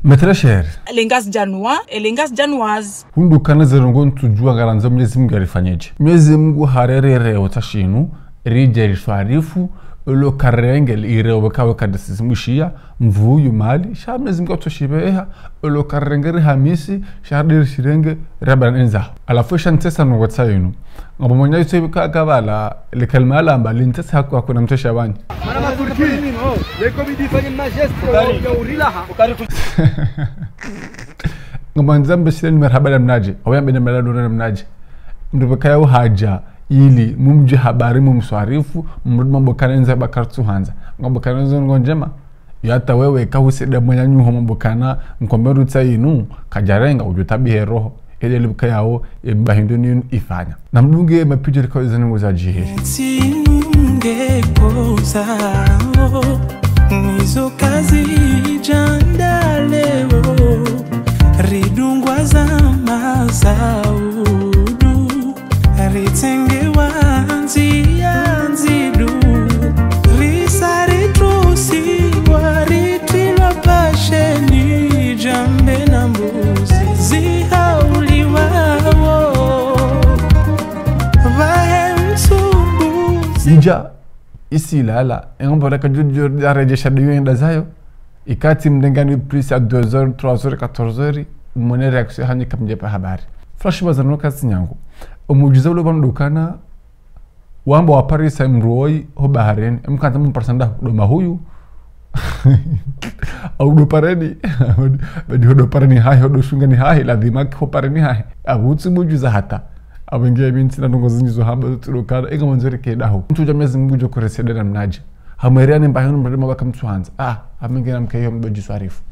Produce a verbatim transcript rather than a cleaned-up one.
Mes très chers, les Ngazidjanois et les Ngazidjanoises, hundru kana ze ndrongoo ntsudjuwa ngarandzo Mwenyezi Mungu yarifanyedje. Mwenyezi Mungu harerere wotsa shinu, ridje riswarifu, olo karenge lireo weka weka desi zimwishiya, mvuyu mali, sha Mwenyezi Mungu atsoshipveha, olo karenge rihamisi, sha diri shirenge, rabana enza. Halafu sha ntsesa ndrongoo tsa yinu. Ngapvo mwenye yitso yibika kabla, le kalima lamba, lintsesa haku hakuna mtosha wani. Mana maturki, les comédiens fanye majeste ya urilaha. Ngamwandzo mbeshileni marahaba namnadje, au yambe namnadje, namnadje. Mndru pveka yao hadja, ili, mumdje habari, mumswarifu, mrudi mambo kana enza bakari tsuhandza. Mambo kana enza ndrongoo ndjema. Yo hata wewe kahuseda mwenye nyuho mambo kana, nkombe rutsa yinu, kadjarenga, udjo tabihe roho. Ele libika yao, e bahindru ni ifanya. Namdunge mapidjo lika izo ndrongoo zadjiri. Tsinunge kozao, nizo kazi djandaleo, ridungwa za mazaudu, ritsengewa ndziya ndzidu, risa ritrusiwa, ritrilwa pasheni, djambe na mbuzi, zihauliwawo, pvahe msumbuzi. Idja, isilala, engombo raka djudju yaredjesha ndiyo yenda zayo. Ikati mdengani plus à deux heures, trois heures, quatorze heures, mwone réaction hanyu kamdjepva habari. Flash bazar no kasi nyangu. Umujiza ule pvanu ndukana, wamba waparisa mndru woyi ho baharini, emkandza mumparisa nda ndo mahuyu. Au ndo pareni. Badi ho ndo pareni hahe, ho ndo shungani hahe, lazima ki ho pareni hahe. Apvo tsi mujiza hata. Apvo nge mi ntsina ndrongoo zindji zo hamba zo tsi ndo kana, inga mwandzo rike daho. Mtsudja Mwenyezi Mungu djo kureseda namnadje. Hamwere ani mbahi unu mradi mabaka mtsuhandza. Ah, hamwe nge namke yo mdodji swarifu.